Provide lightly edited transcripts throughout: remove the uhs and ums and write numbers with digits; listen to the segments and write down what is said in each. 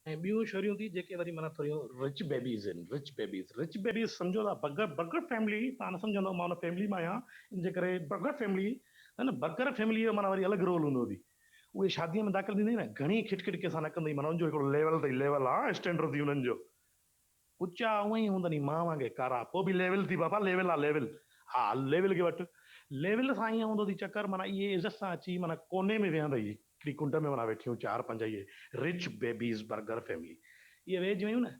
۽ ٻيون ڇوريون ٿي جيڪي وري معنيٰ ٿوريون رچ بيبيز آهن رچ بيبيز رچ بيبيز سمجهو ٿا برگر برگر فيملي توهان نه سمجهندو مان ان فيملي مان آهيان ان جي ڪري برگر فيملي ها نه برگر فيملي جو معنيٰ وري الڳ رول هوندو ٿي اهي شادي ۾ داخل ٿيندئي نه گهڻي کٽ کٽ ڪنهن سان نه ڪندئي معنيٰ ان جو هڪڙو ليول اٿئي ليول ها اسٽينڊرڊ ٿي انهن جو ڪچا اونئن ئي هوندن مان وانگي ڪارا پوء به ليول ٿي بابا ليول آ ليول ها ليول کي وٺ ليول سان ائين هوندو ٿي چڪر معنيٰ اهي عزت سان اچي معنيٰ ڪوني ۾ ويهندئي هڪڙي ڪنڊ ۾ معنيٰ ويٺيون چار پنج اهي رچ بيبيز برگر فيملي اهي ويهجي ويون نه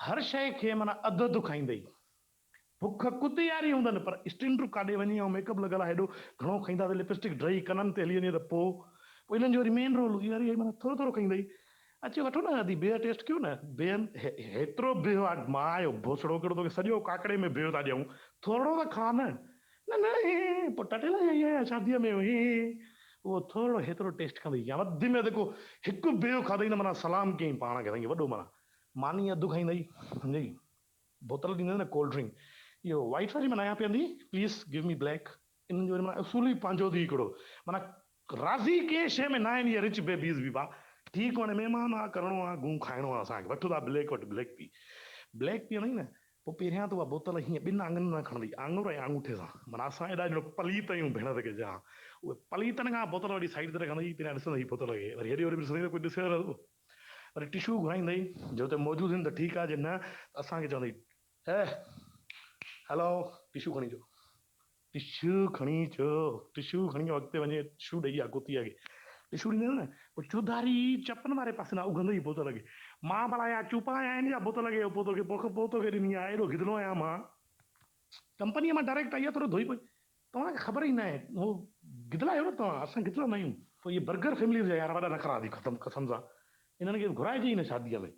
هر شيء کي معنيٰ اڌ اڌ کائيندئي بک ڪتي واري هوندن پر اسٽينڊر ڪاڏي وڃي ۽ ميڪ اپ لڳل آهي هيڏو گهڻو کائيندا ته لپسٽڪ ڊهي ڪنن تي هلي وڃي ته پوء پوء انهن جو وري مين رول اهو وري معنيٰ ٿورو ٿورو کائيندئي اچي وٺو نه ادي بيهه ٽيسٽ ڪيو نه بيهن هيترو بيهه آ مان آيو ڀوسڙو ڪهڙو توکي سڄو ڪاڪڙي ۾ بيهه ٿا ڏيون ٿورڙو ته کاء نه نه نه هي هي پوء ٽٽي لاء آئي آهيان شاديء ۾ هي هي اهو ٿورڙو هيترو ٽيسٽ ڪندئي يا وڌ ۾ وڌ ڪو هڪ بيهه کاڌئي نه معنيٰ سلام ڪيائين پاڻ کي سائين وڏو معنيٰ ماني اڌ کائيندئي سمجهئي بوتل ڏيندئي نه ڪولڊ ڊرنڪ اهو وائيٽ واري ۾ ناهيان پيئندي پليز گيو مي بليڪ انهن جو وري معنيٰ اصول ئي پنهنجو ٿي هڪڙو معنيٰ راضي ڪنهن شيء ۾ ناهن اهي رچ بيبيز به ڀا ٺيڪ هاڻي مهمان آ ڪرڻو آ گون کائڻو آ اسان کي وٺ ٿا بليڪ وٺ بليڪ پي بليڪ پيئندئي نه پوء پهريان ته اها بوتل هيئن ٻن آڱرين سان کڻندئي آڱر ۽ آڱوٺي سان معنيٰ اسان ايڏا ڄڻ پليت آهيون ڀيڻ ته ڪي جا اهي پليتن کان بوتل وٺي سائيڊ تي رکندئي پهريان ڏسندئي بوتل کي وري هيڏي هوڏي به ڏسندئي ته ڪوئي ڏسي ته نٿو وري ٽشو گهرائيندئي جي اتي موجود هن ته ٺيڪ آ جي نه ته اسان کي چوندئي هي هلو ٽشو کڻي اچو ٽشو کڻي اچو ٽشو کڻي اڳتي وڃي ٽشو ڏئي آ ڪتيء کي ٽشو ڏيندي نه پوء چوڌاري چپن واري پاسي ڏانهن اگهندو ئي بوتل کي مان ڀلا يا چوپا آهيان يا بوتل کي پوء توکي پوک پوء توکي ڏني آ ايڏو گدلو آهيان مان ڪمپنيء مان ڊائريڪٽ آئي آ ٿورو ڌوئي پوء توهان کي خبر ئي ناهي هو گدلا آهيو نه توهان اسان گدلا نه آهيون پوء اهي برگر فيمليز جا يار وڏا نخرا ٿي ختم قسم سان انهن کي گهرائجي ئي نه شاديء ۾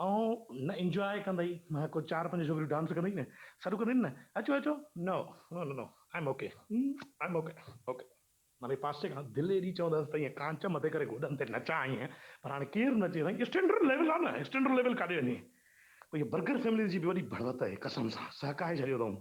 ۽ نه انجواء ڪندئي مان ڪو چار پنج ڇوڪريون ڊانس ڪندئي نه سڏ ڪندئي نه اچو اچو no no no no I am okay I am okay okay معني پاسي کان دل ايڏي چوندس ته ائين ڪانچ مٿي ڪري گوڏن تي نچان ائين پر هاڻي ڪير نچي سائين اسٽينڊرڊ ليول آ نه اسٽينڊرڊ ليول ڪاڏي وڃي پوء هي برگر فيمليز جي به وڏي ڀڙوت آهي قسم سان سهڪائي ڇڏيو اٿئون.